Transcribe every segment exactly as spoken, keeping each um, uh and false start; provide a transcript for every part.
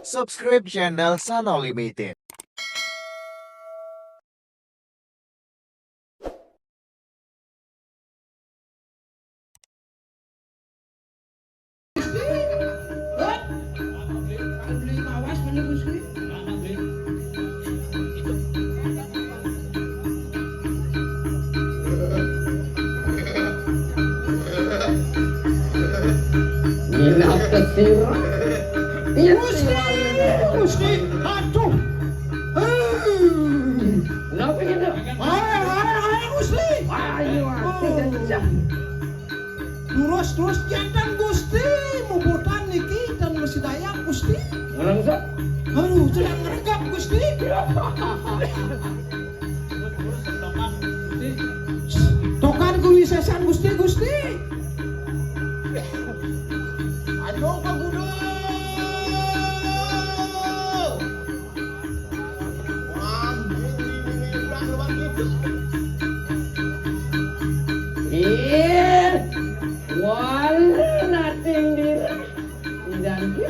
Subscribe channel Sano Limited. Minat ke sira. Iya, Gusti, iya. Gusti, aduh. Hmm. Kenapa gitu? Ayo, ayo, ayo, Gusti. Ayo, Gusti, kencang. Terus, terus jantan Gusti, mubutan niki dan mesti daya Gusti. Ngerengkep. Aduh, sedang ngerengkep Gusti. Tokan kuwi sesan Gusti, Gusti. Aduh, Pak Guru. Wah, ini, ini, ini, ini, ini, ini, ini. Ih, walu nating dirah. Idan ki.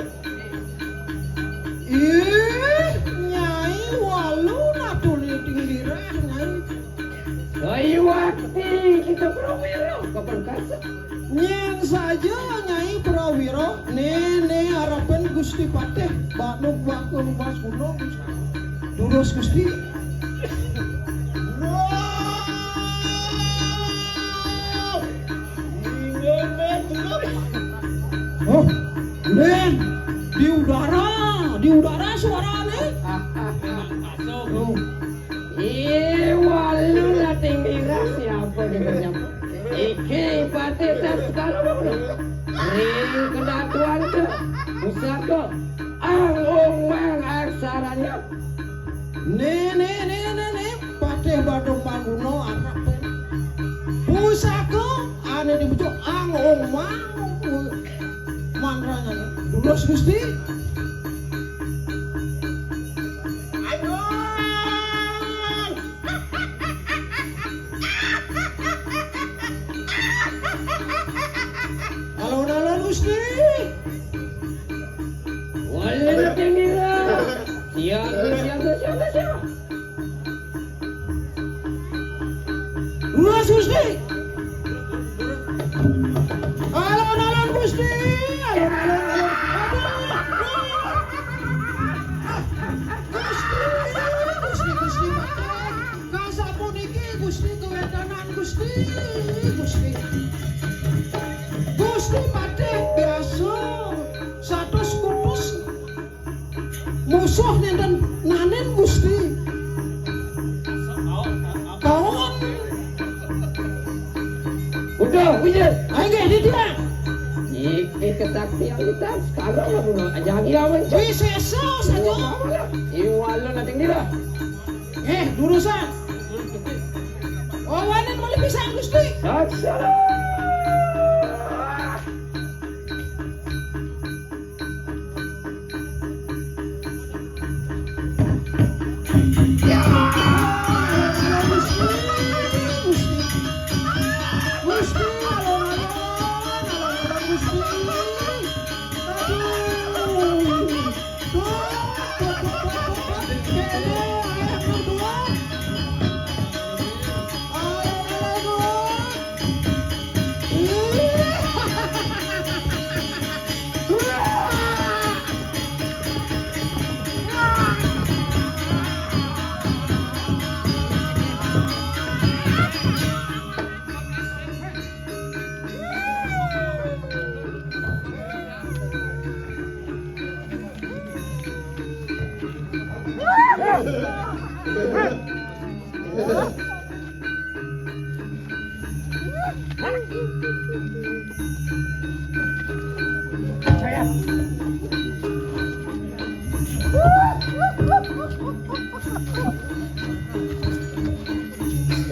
Ih, Nyai, walu natul iting dirah, Nyai. Kayu ati kita prawira kaperkasa. Nyén saja Nyai prawira, né, né arepan Gusti Patih, Badung Bakul Mas Gunung. Durus Gusti. Oh, Len, di udara, di udara suarane. Oh. Ih, walu nating dirah siapa di kerja? Iki Patih Taskara, Bro. Ring kedatuan ke pusaka Ang Ung Mang aksaranya. Né, né, né, né, né. Patih Badung Mangguna anak pé. Pusaka ané dibujuk Ang Ung Mang. Mandranya. Durus Gusti. Aduh. Alon-alon Gusti. Wala na tinira. Siapa, siapa, siapa, siapa? Luas Gusti. Alon-alon Gusti. Alon-alon, alon. Aduh. Gusti, Gusti, Gusti. Kasapuniki Gusti kawéntenan Gusti, Gusti. Gusti Patih biasa satus kutus musuh nénten nanin Gusti. Kaon. Udah, wis. Ayo, nggih, di dia. Iki kesaktian kita sekarang lah, Bro. Aja lagi lawan. Wis, esok saja. Iwalo nanti dia. Eh, durusan. Wawanen mulih pisan, Gusti. Saksara. Ya, Gusti, Gusti. Gusti, alon-alon, alon-alon, Gusti. Aduh.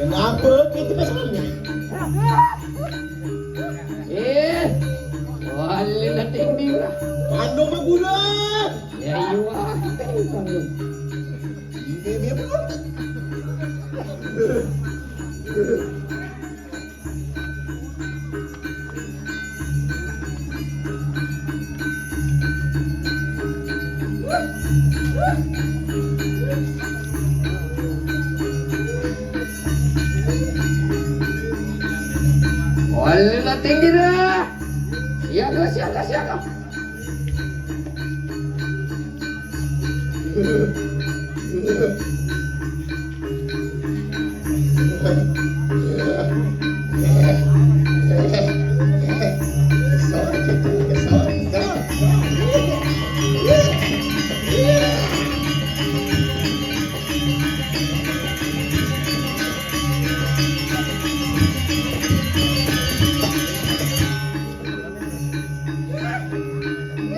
Kenapa kita pasangan? Eh, wala na tinira. Ano ka, Bula? Ya, iya, kita yung pangyo. Hindi, hindi, Bula. Wala na tinggi na. Siya ka, siya ka, siya ka.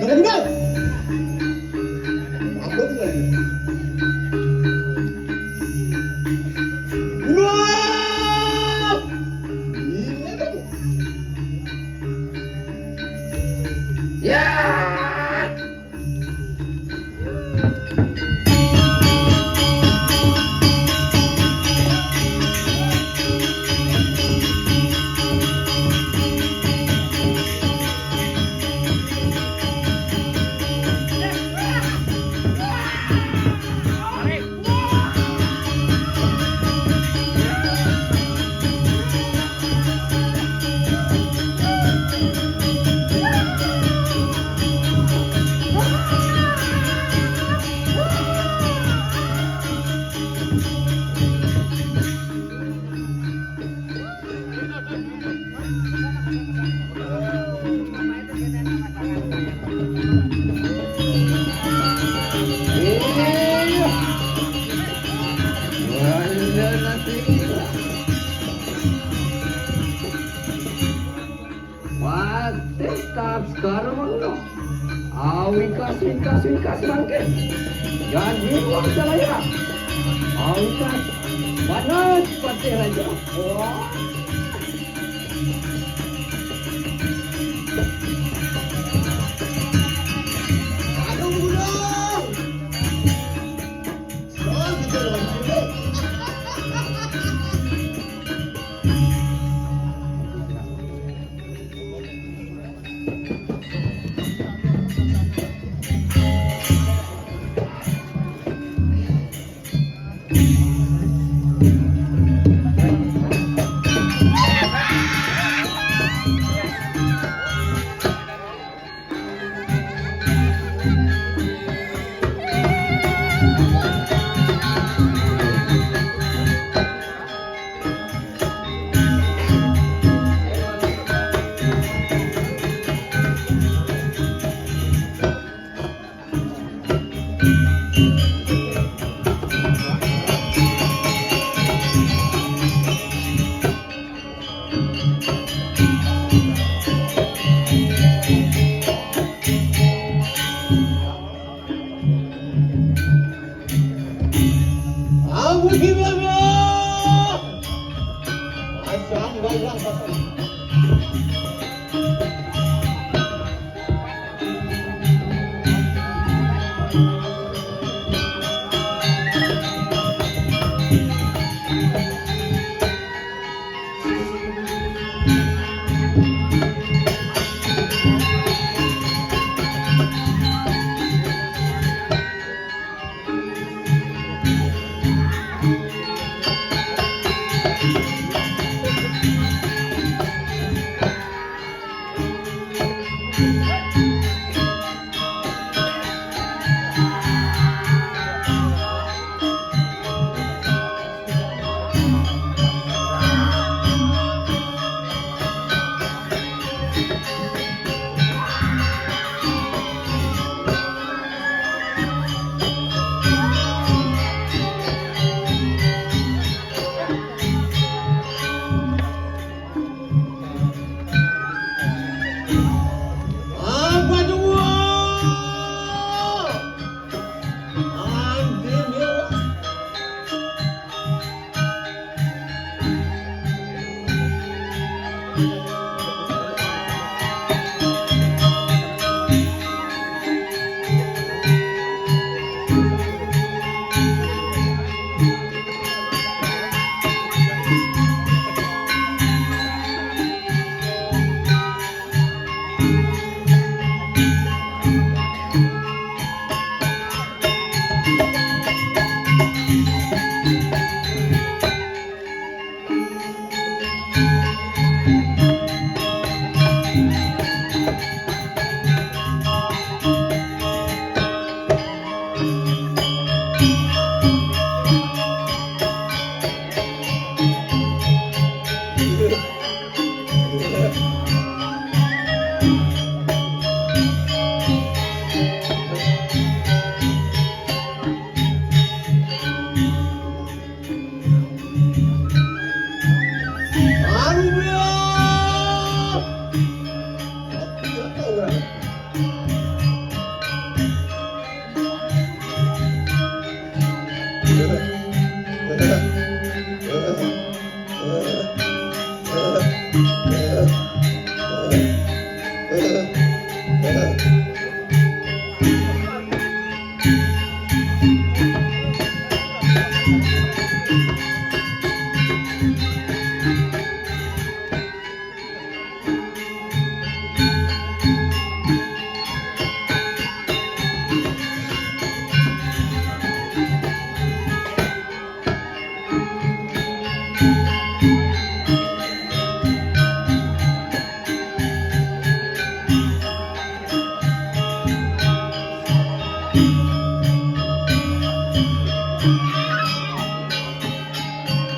Benar-benar. Aku tuh lagi. Wah! Gila tuh. Ya! Wate tap sekarang lo. Awi kas, kas, kas bangke. Jadi wong saya. Awi kas. Panas patih raja. Wah. Aduh, udah.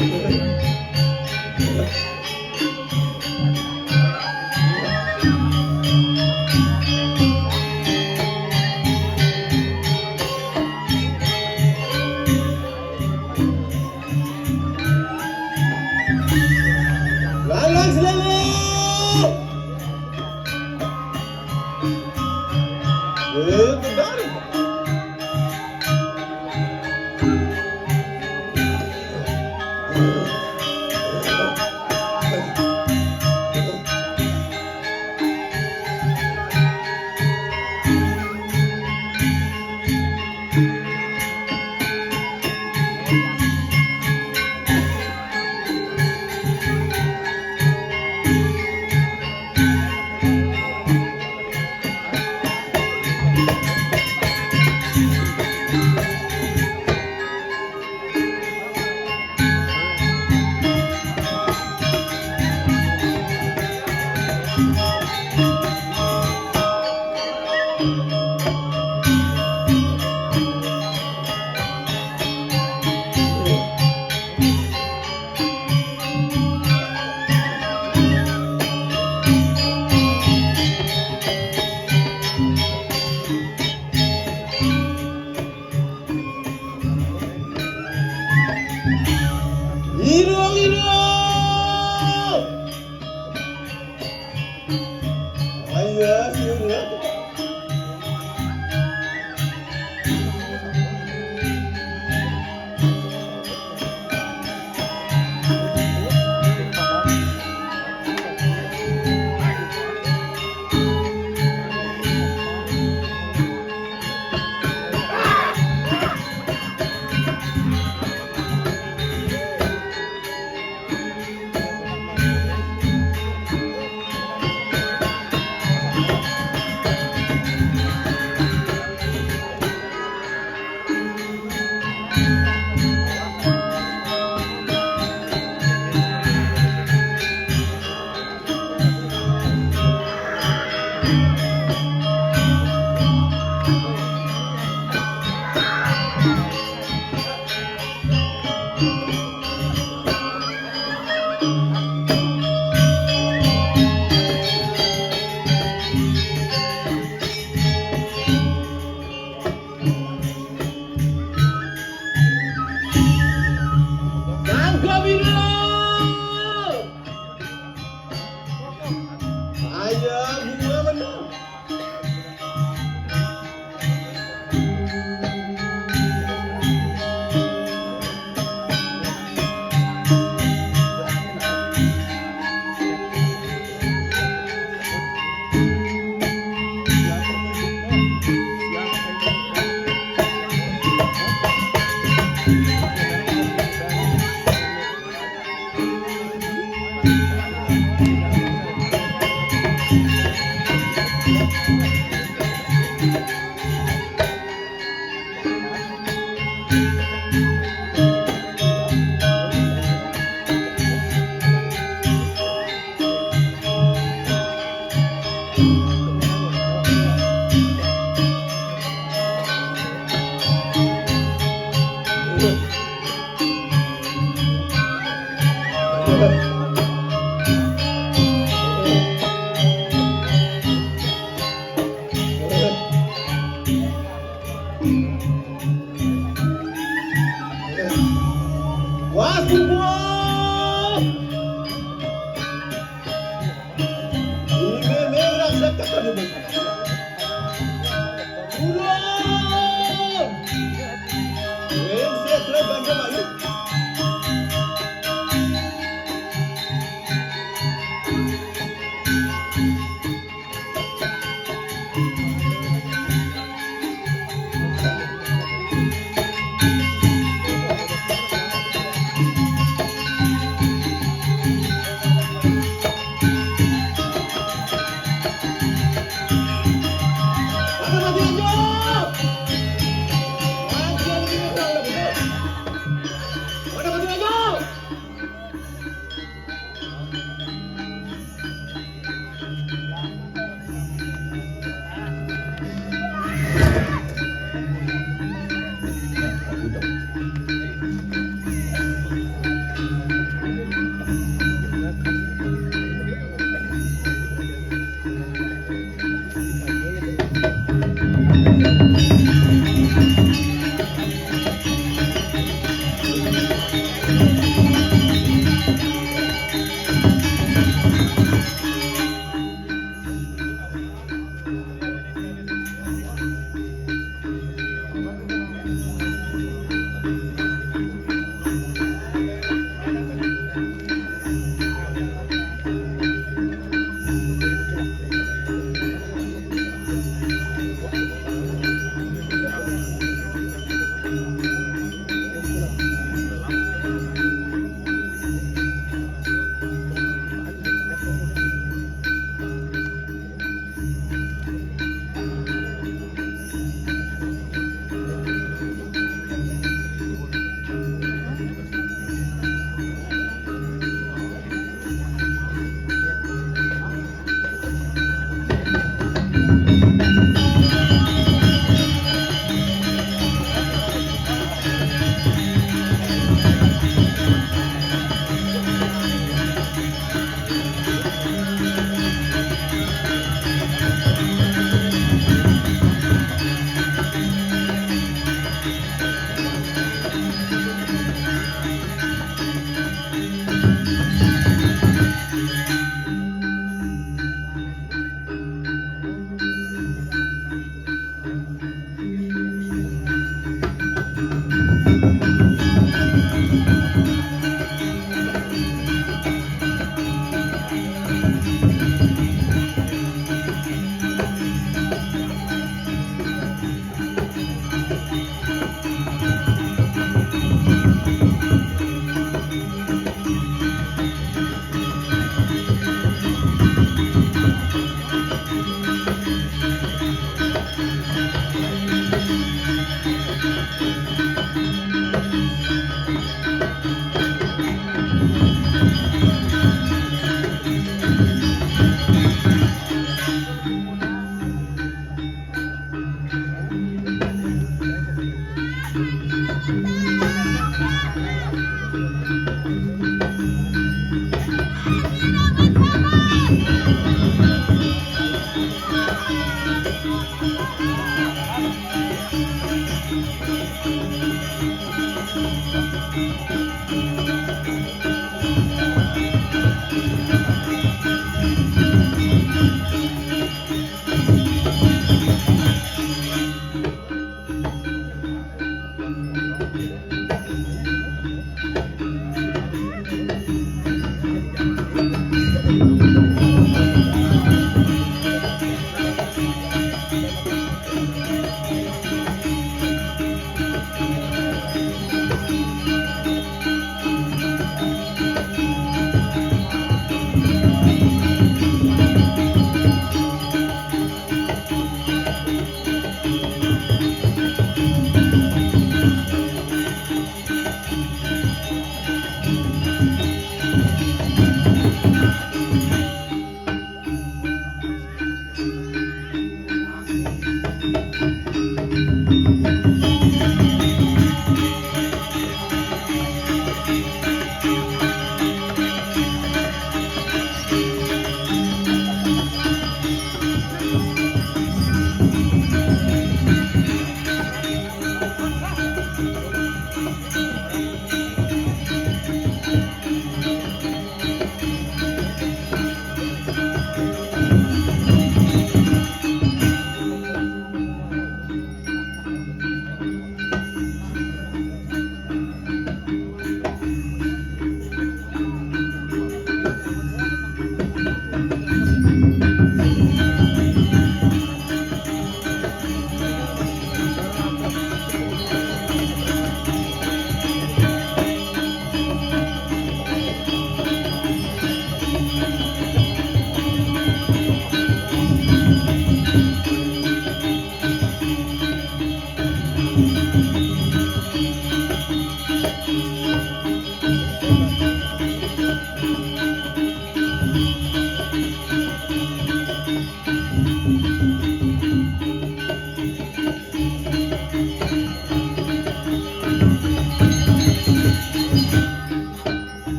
Lalang selalu. Eh, benar. Irung, irung. Ayo, irung. Tangkap itu. Ayo, gua bener. Wah, kumpul.